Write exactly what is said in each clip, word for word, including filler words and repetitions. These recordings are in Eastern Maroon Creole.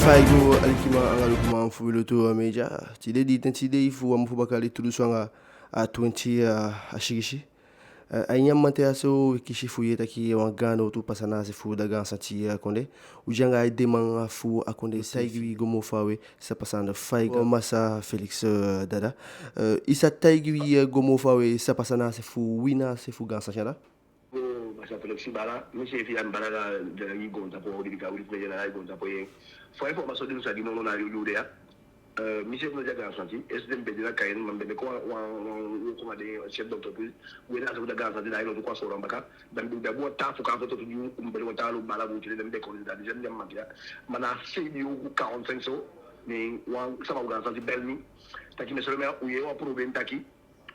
Fa i go, alikiman anga lukuman fu Wi Lutu Media. Tide di tenti dei fu wan mun fu baka, di tu dunsu anga a twenti a sigisi. Eh, a ini a mamanten ya so wi kisi fu yee taki wan gaan nowtu pasa na a se fu Da Gaan Santi, eh, kondee. U de anga edeman fu a kondee, taigi wi go moo fawe san pasa anda. Fa i go, Masa Felix, eh, Dada. Eh, i sa taigi wi, eh, go moo fawe san pasa na a se fu wi, na a se fu Gaan Santi anda? Go, Masa Felix, baala, mi seefi a mi baala, da, da i goontapu, di bika wi di fu mi de na i goontapu ye. Fa information di mi sa gi nownow na a yuu de ya. Eh, mi seefi no de a Gaan Santi, est-ce que den be de na Cayenne, ma mi be meke wan, wan, wan wooko anga den chef d'entreprise, we na a se fu Da Gaan Santi, da i no tu kon a Soolan baka, da mi be abi wan taa fuka foto tu di u, mi be de wan taa lo baala bun tide, den be kon da di den be mafia, ma na a sei di yuu quarante-cinq so, ne wan sama fu Gaan Santi bel mi, taki mi solo mi a u yee wan problème taki,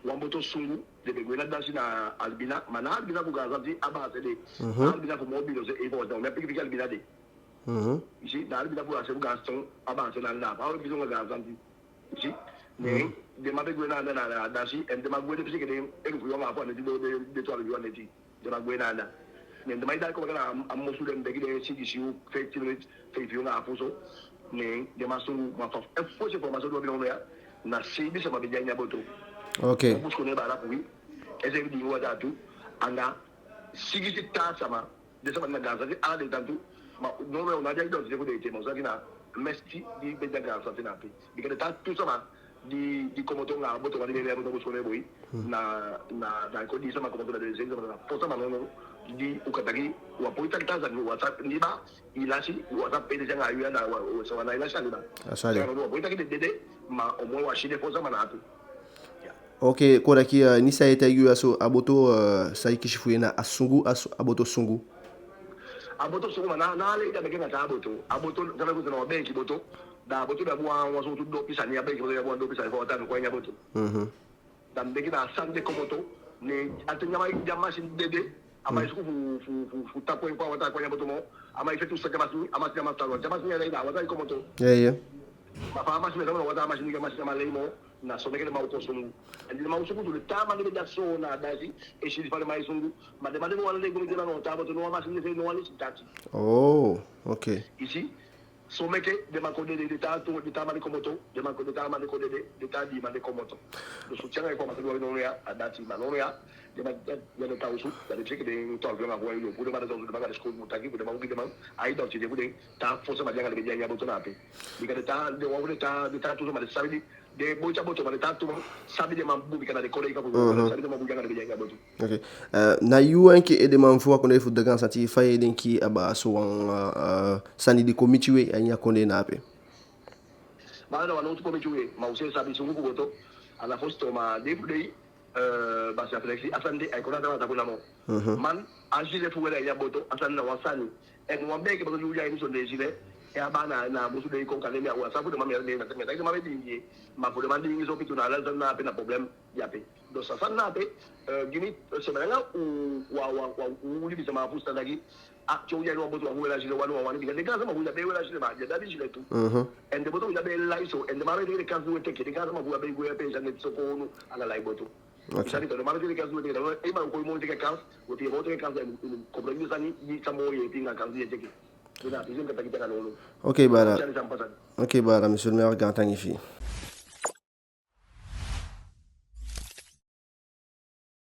wan boto sungu, den be gwe na dansi na Albina, ma na Albina fu Gaan Santi a baase de, na Albina fu moo Bilo se, e fu wan, mi á piki piki Albina de. Mhm. I si, na Albina fu a se fu Gaan Santi a baase na anda, a wan pisi anga Gaan Santi. I si, ne den man be gwe na anda na, na dansi, en den man gwe de pisi enke den elufu yuu anga afu a neti, den, den, den twalufu yuu a neti. Den man gwe na anda. Ne den man e daai kon baka na a mosu, den be gi den sigisi yuu, feifi miniti, feifi yuu anga afu so. Ne den man sungu, ma fa, efu fosi information di u abi nownow ya, na seibin sama be de a ini a boto. Ok. Wan busikondee baala fu wi, enseefi diingi wataa tu, anga sigisi taa sama, den sama na Gaan Santi ala den tan tu, ma nownow u ná abi a identité fu den ete, ma u sabi na mesti di be de a Gaan Santi na ape. Bika den taa tu sama di, di komoto anga a boto, ma di be de a boto, busikondee boi. Na, na, na kon di sama komoto, na den seibin sama, na fo sama nownow di u kan taki, u á poi taki taa sani, u á sa liba, i lasi, u á sa pe den se anga a yuu ya, na u á, u á sa wan na i lasi a liba. A sa de. Taa nownow u á poi taki den dede, ma omen u á si den fo sama na ape. Ok, kon taki, eh, ini san i e taigi u ya so, a boto, eh, san i kisi fu yee na a sungu, a su-, a boto sungu. A boto sungu, ma na, na a lei di a meke anga taa boto. A boto, san mi e taki na wan benki boto. Da a boto be abi wan, wan sowtu dopi sani, a benki boto be abi wan dopi sani fu wataa kon a ini a boto. Mhm. Da mi denki na a sani de komoto, ne a ten di a man, di a masin dede, a man e suku fu, fu, fu, fu tapu en kon a wataa kon a ini a boto moo, a man e feti fu saki a masin, a masin, a man tapu a wataa, a masin ya, da a wataa e komoto. Eeye. Ma fa a masin be tapu a wataa, a masin, a masin á man lei moo, na so meke den man o kon sungu. En den man o suku tu, den taa man di be de a so na a dansi, e si fa den man e sungu. Ma den man de no wani lei go miti den na no taa boto, no wan masin de, no wan lesi tati. Oh, ok. I si, so meke den man kon dede, den taa tu, den taa man de komoto, den man kon, den taa man de kon dede, den taa dii man de komoto. Dus te anga information di u abi nownow ya, a dati, ma nownow ya, den man, ya, ya den tan osu, da den teke den twalufu yuu anga fu wan yuu, puu den man de tan osu, den man go a sikoo mu taki, fu den man mu gi den man a identité fu den taa fo sama di anga den be de a ini a boto na ape. Bika den taa, den wan fu den taa, den taa tu sama den sabi di, den boi a boto, ma den taa tu man sabi den man bun, bika na den kondee i kan fu den sabi den man bun di anga den be de a ini a boto. Ok. Eh, na yu enke edeman fu a kondee fu Da Gaan Santi, fa i e denki abaa so wan, eh, eh, sani di kon miti u a ini a kondee na ape? Ma na wan nowtu kon miti u, ma u seefi sabi sungu fu boto, a ná fosi tuu, ma dei fu dei, eh, basi a Felix, a sani de ai kon na a tapu namo. Mhm. Man, a gilet fu weli a ini a boto, a sani na wan sani. En wan bee enke boto di u de a ini sondee gilet, e abaa na, na musu dei kon kande mi a u a sa fu den man mi a, mi a, mi a taki den man be diingi, ma fu den man diingi so pikin na ala sani na ape na problème. Di ape. Dus a sani na ape, eh, gi mi, eh, sembe langa u, wa, wa, wa, u libisama fusutan taki, a, te u de a ini wan boto, u á mu weli a gilet, u á mu wani, bika den gaansama fu u ya be e weli a gilet, ma den á abi gilet tu. Mhm. En den boto fu u ya be e lai so, en den man be e teke den kansi di u e teke, den gaansama fu u ya be e gwe a peesi a neti so kownu anga lai boto. Ok. I sabi, den man be e teke den kansi di u e teke, da u e man kon moo teke kansi, u e teke moo teke kansi, en u, u, comprendre sani, di sa moo yeepi anga kansi di u e teke. Ok, baala. Ok, baala, mi soli mi a gaantangi fi i.